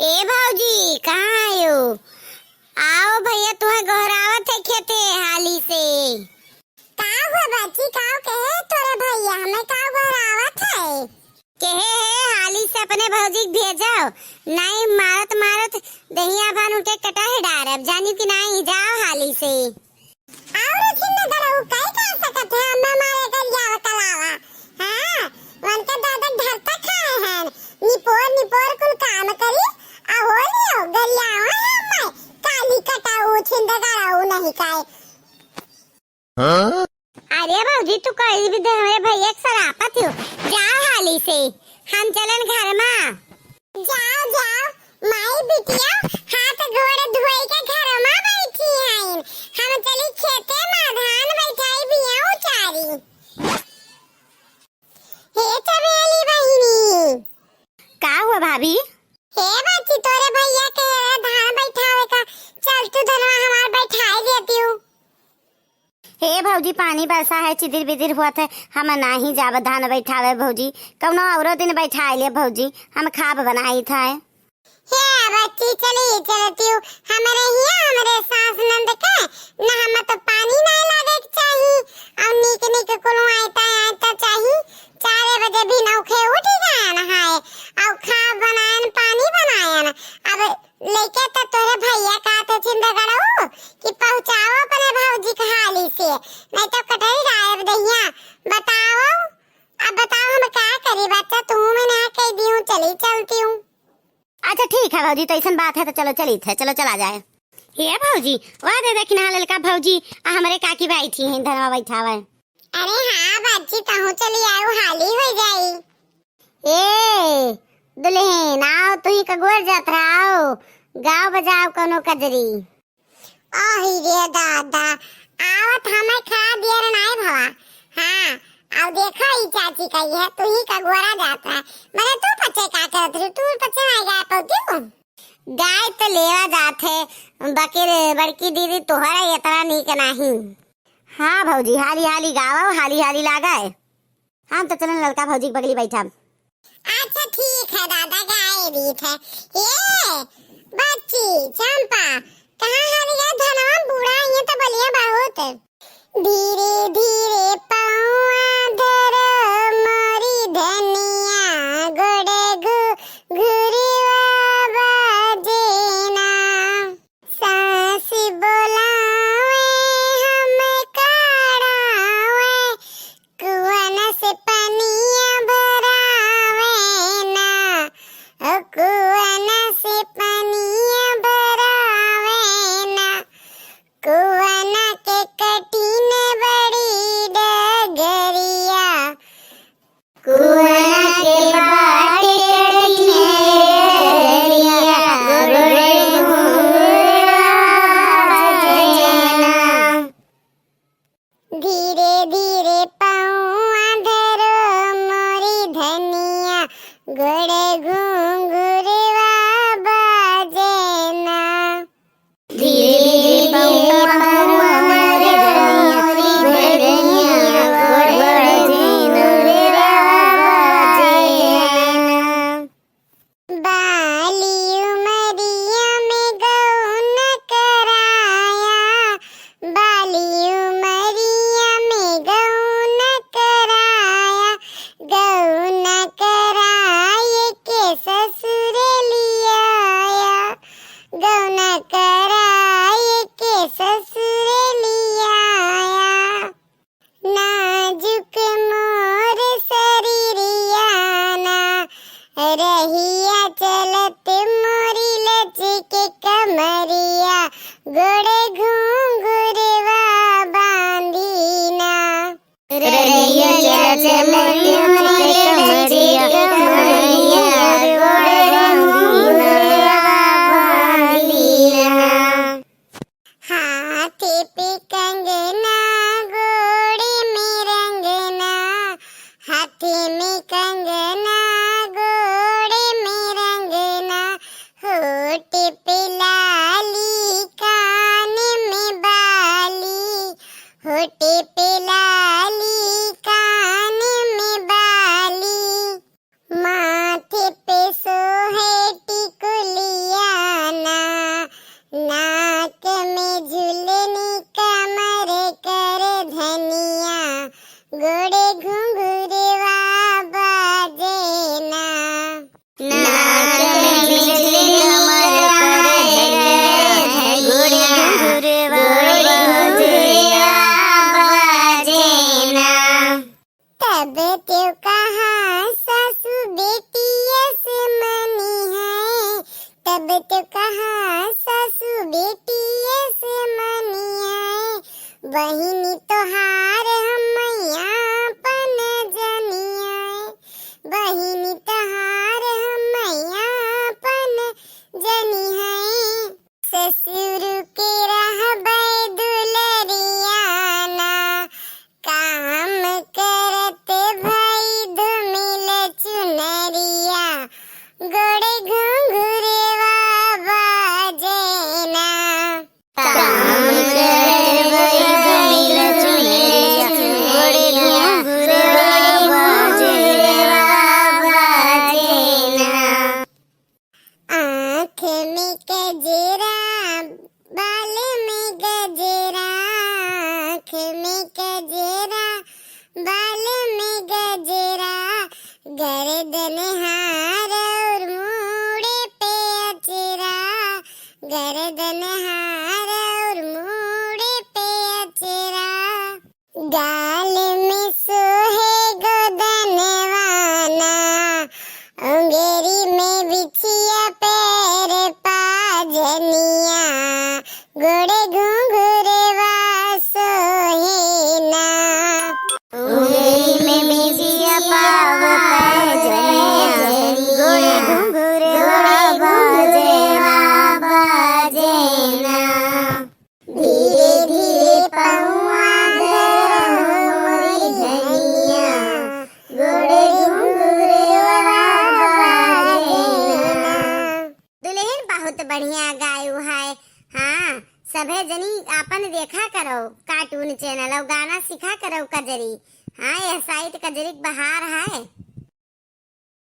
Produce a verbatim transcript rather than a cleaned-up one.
ए भौजी, कहाँ आयो? आओ भैया, तुहे गोहरावत है खेते हाली से। का हुआ बच्ची, का कहे तोरे भैया, हमें का गोहरावत है? कहे है हाली से अपने भौजी के भेजो, नहीं मारत मारत दहिया भान उनके कटाहे डारब, जानी कि नहीं, जाओ हाली से। और छिन दड़ऊ कई कर सकत है, अम्मा मारे गरियावा कलावा। हाँ, उनके दादा ढरता खाए हैं, निपोर निपोर कुल काम करी, आ हो लियो गरियावा है अम्मा, काली कटाऊ छिन दड़ऊ नहीं काए। अरे भौजी, तू कही भी दे हमरे भैया के सरापत हो। जाओ हाली से, हम चलन घर मा। जाओ, जाओ, माई बिटिया हाथ गोड़ धोई के घर मा बैठी हईन, हम चली खेते मा धान बैठाई बिया उचारी। हे चमेली बहिनी। का हुआ भाभी? हे बच्ची, तोरे भैया के धान बैठावे का, चल तू धनवा हमार बैठाए देती हूँ। हे भौजी, पानी बरसा है, चिदिर बिदिर हुआ थे, हम नाही जाब धान बैठावे भौजी, कौनो औरो दिन बैठाए ले भौजी, हम खाब बनाई था। हे बच्ची, चली चलती हूँ, हमरे हिया हमरे सास नंद के न हम तो पानी नहीं लागे के चाही, और नीक नीक कुल आयता आयता चाही, चारे बजे भी नौखे उठी जाए नहाए, और खाब बनायन पानी बनायन। अब लेके तो तोरे भैया का तो छिंदगड़ऊ कि पहुँचाओ अपने भौजी के हाली से, नहीं तो कटरी गायब दहिया। बताओ, अब बताओ हम का करी बच्चा, तू मैं ना कह दी हूँ, चली चलती हूँ। अच्छा ठीक है भौजी, तो ऐसन बात है तो चलो चली थे, चलो चला जाए। हे भौजी, वह दे देखी ना ललका भौजी, आ हमरे काकी बैठी हैं धनवा बैठावे। अरे हाँ बच्ची, तहूँ चली आओ, हाली हो जाई। ए दुल्हन, आओ तुही का गोर जात रहा, आओ गाओ बजाओ कोनो कजरी। ओही रे दादा, आवत हमें खड़ा दियर नाय भवा। हाँ, अब देखो ई चाची कही है, तुही का गोरा जात रहा। मने तू पचे का करत रही, तू पचे नहीं गाय पौती हूँ। गाय तो लेवा जात है, बाकी रे बड़की दीदी तोहरा इतना नीक नहीं। हाँ भौजी, हाली हाली गावा, हाली हाली लागा है। हम तो चलन ललका भौजी के बगली बैठब। अच्छा ठीक है दादा, गाए दीत है। ए बच्ची चंपा, कहाँ हारी गए धनवा बूढ़ा, ये तो बलिया बहुत। धीरे धीरे पौआ धर, मोरी धनिया गोड़ घु-, घुरवा बाजेना। सास बोलावे हम काढ़ावे, कुआन से पनिया भरावे ना, ओ कुआन से पनिया भरावे ना, कुआन के कठिन बड़ी डगरी। तब तो कहा सासू बेटी ऐसे मनियाए, बहिनी तोहार हम आपन जनियाए, बहिनी तोहार हम आपन जनियाए। ससुर के रहबै दुलरिया ना, काम करत भई धुमिल चुनरिया, गोड़ घुंघुरवा बाजे ना। काम करत भई धुमिल चुनरिया, गोड़ घुंघुरवा बाजे ना। आँख में कजरा, बाल में गजरा, आँख में कजरा, बाल में गजरा, गर्दन हार और मूड़े पे अचरा, गर्दन हार और मूड़े पे अचरा। गाल में सोहे गोदनवाना, उंगरी में बिछिया पैर पाजनिया, गोड़ घुंघुरवा सोहे ना। उंगरी में बिछिया पाव पाजनिया, गोड़ घुंघुरवा बाजे ना, बाजे ना। धीरे धीरे पौआ धरहु मोरी धनिया, गोड़ घुंघुरवा बाजे ना। दुलहिन बहुत बढ़िया गायु है। हाँ, सभे जनी आपन देखा करो cartoon channel और गाना सीखा करो कजरी। हाँ, यह site कजरी के बहार है।